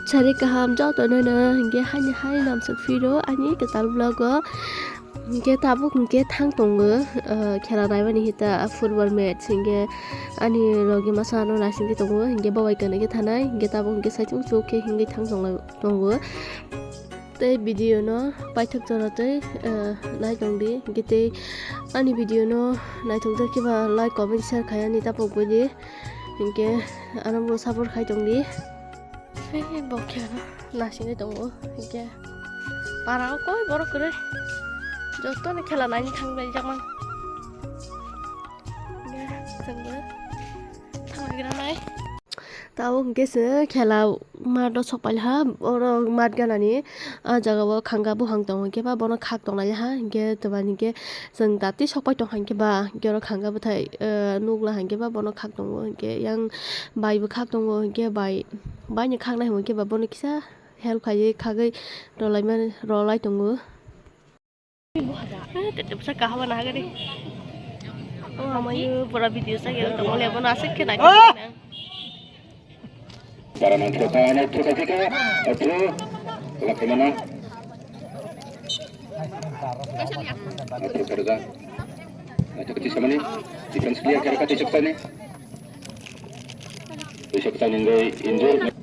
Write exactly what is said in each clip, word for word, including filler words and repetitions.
Sari kaham jotono no hingke hani hai namsok phiro ani kwtal vlog o. Hingke tabuk hingke thang tongo, ah, khela naimani hita football match hingke ani logi masa ano naisingke tongo hingke bo bai kana khe thanai hingke tabuk hingke saichung chuk khe hingke thang tong tongo. Tei video no paithak jora tei, ah, nai tong di hingke tei ani video no naithok jak khe ba like comment share khai ani tabuk budi hingke ano bo support khai tong di. Hei, bo khela naisingwi tongo, hingke para o koi borok kwrwi, jotono khela naini thanglaijak mang. Hingke chwngbo thangwi gra nai. Tabuk hingke se khela mat o sok pailha, oro mat ganani, ah, jaga o khanga buphang tongo, hingke ba bono khak tongnai ha, hingke twmani hingke chwng dati sok pai tong kha, hingke ba hingke oro khanga bwthai, ah, nukla, hingke ba bono khak tongo, hingke yang bai bo khak tongo, hingke bai. Baini khaknai hwnba khe ba bono kisa help khaiwi khagwi rwlaimani, rwlai tongo. Tete bwsa kahama nahagari. O amayo pura video sa gel tongo le bono aswk khe nai. Para nang throw kha, nang throw kha, throw kha, throw. Wala khe mano. Throw kha rwkha. Nang throw kha samani. Defense clear kha rwkha, tei chuksa ni. Tei chuksa ni wngwi injure.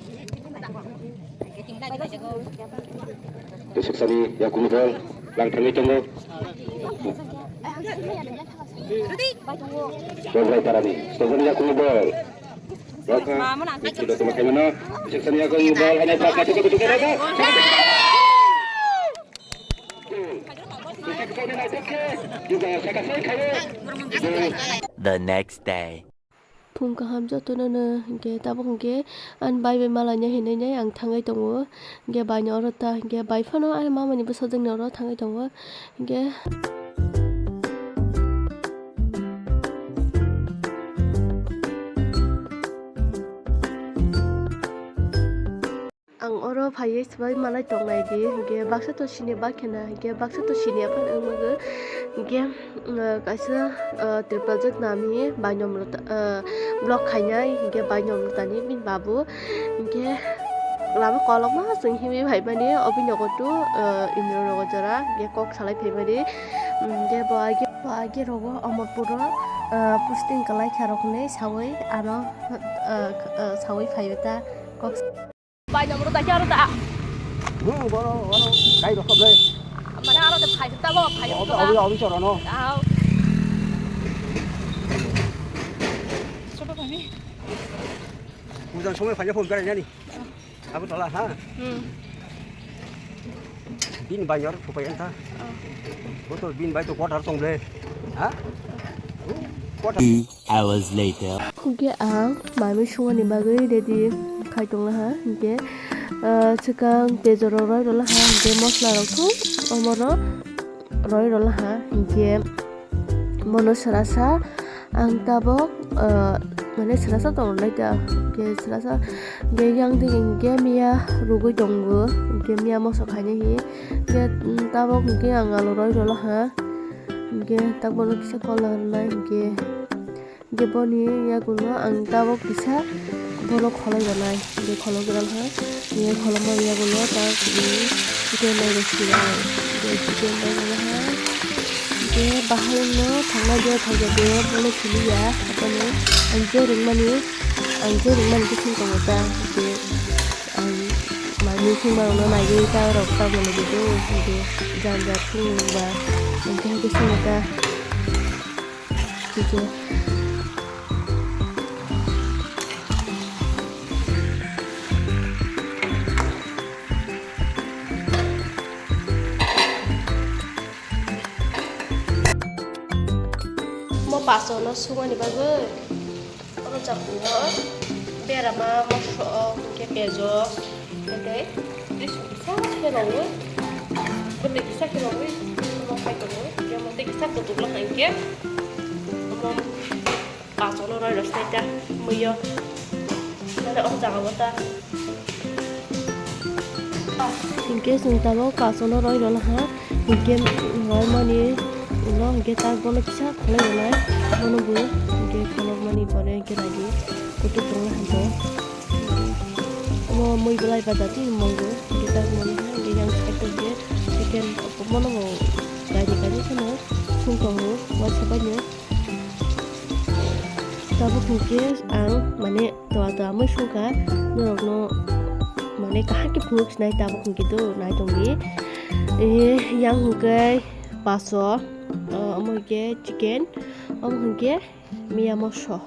Tei chuksa ni yakung ball lang thangwi tongo. Ball bai parani. Tei yakung ball. Rokha, midfield o tongma khaimano, section yago ball hwnwi pass naisuk kuchuk khe rokha. The next day. Phung kaham jotono no hwnkhe tabuk hwnkhe ani bai bai malaina hinwi nai ang thangwi tongo, hwnkhe baini oro ta hwnkhe bai phano ani mamani bwsajwkni oro thangwi tongo, hwnkhe. Ang oro phaiwi swbai malai tongnai di, hwnkhe baksa to sini ba khena, hwnkhe baksa to sini aphano wngmagwi, hwnkhe, uh, kaisa, uh, tripal jak nami bai nom rwta, uh, block khainai, hwnkhe bai nom rwtani bini babu, hwnkhe lama kolokma chwng himwi phaimani, o bini nogo tu, uh, Indra nogo jora, hwnkhe kok salai phaimani, hwnkhe bo age, bo age rogo Amarpur o, uh, posting kwlai kha rok hinwi sawi ano, uh, uh, sawi phaiwi ta kok. Bai nomro ta khe aro ta. Hmm, boro, boro, kai rokho ble. Mane aro de phai ta bo, phai ta. Obi, obi, obi choro no. Au. Soto kami. Pujan somoi phai phone kare nani. Agartala, ha? Hmm. Bini bai yor, thupai ang ta. Oh. Bo to bini bai to quarter tong ble. Ha? Quarter. Two hours later. Hwnkhe ang manwi sungani bagwi ready khai tongla ha. Hwnkhe, ah, swkang tejorok roi rola ha. Hwnkhe mosla rok thung omoro roi rola ha. Hwnkhe bono srasa ang tabok, ah, mane srasa tong rwlai ta. Hwnkhe srasa hwnkhe yang twi hwnkhe miya rugwi tongo. Hwnkhe miya moso khainai hi. Hwnkhe, mm, tabok hwnkhe ang alu roi rola ha. Hwnkhe tabok bono kisa kola rwnai hwnkhe. Hwnkhe boni yagulo ang tabok kisa bono kholoi rwnai. Hwnkhe kholok rwna ha. Hwnkhe kholokma yagulo ta, mm, chicken bai rw sinai. Hwnkhe chicken bai rwna ha. Hwnkhe bahai no thangna de thangja de bono siliya. Haphano ang je rwngmani, ang je rwngmani khe song tongo ta. Hwnkhe ang manwi songma rokno naigwi ta rok ta bono de do. Hwnkhe janja thung ba hwnkhe hwnkhe song ta. Hwnkhe. Mo paso no sungani bagwi. Oro chapung o berama mosok, hwnkhe pejok, hwnkhe tei twi song kisa khe rwui, bwtwi kisa khe rwui, omo khai tongo, hwnkhe omo tei kisa kutuk la hai khe, omo pasono roi rw sinai ta, mui o, mane o jaga o ta. Hwnkhe chwng tabok pasono roi rw laha, hwnkhe roimani ulo hwnkhe tak bono kisa kholai rwnai, bono bo hwnkhe kholokmani pore hwnkhe nai di kutuk tongla hwnkhe. Mo mui belai bajati mongo, kita mani hai yang side je chicken mono mo kaini kaini kheno sung tongo, waisa baino. Tabuk hwnkhe ang mane toa toa mui sungkha, norokno mane kaham khe phunuk sinai tabuk hwnkhe do nai tongdi. Eh, yang hwnkhe paso, omo hwnkhe chicken, omo hwnkhe miya moso.